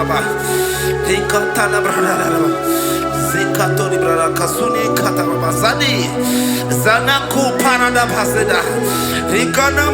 Baba. Rikatala brada. Zikatori brada kasuni katababa zani. Zanaku parada paseda. Rikana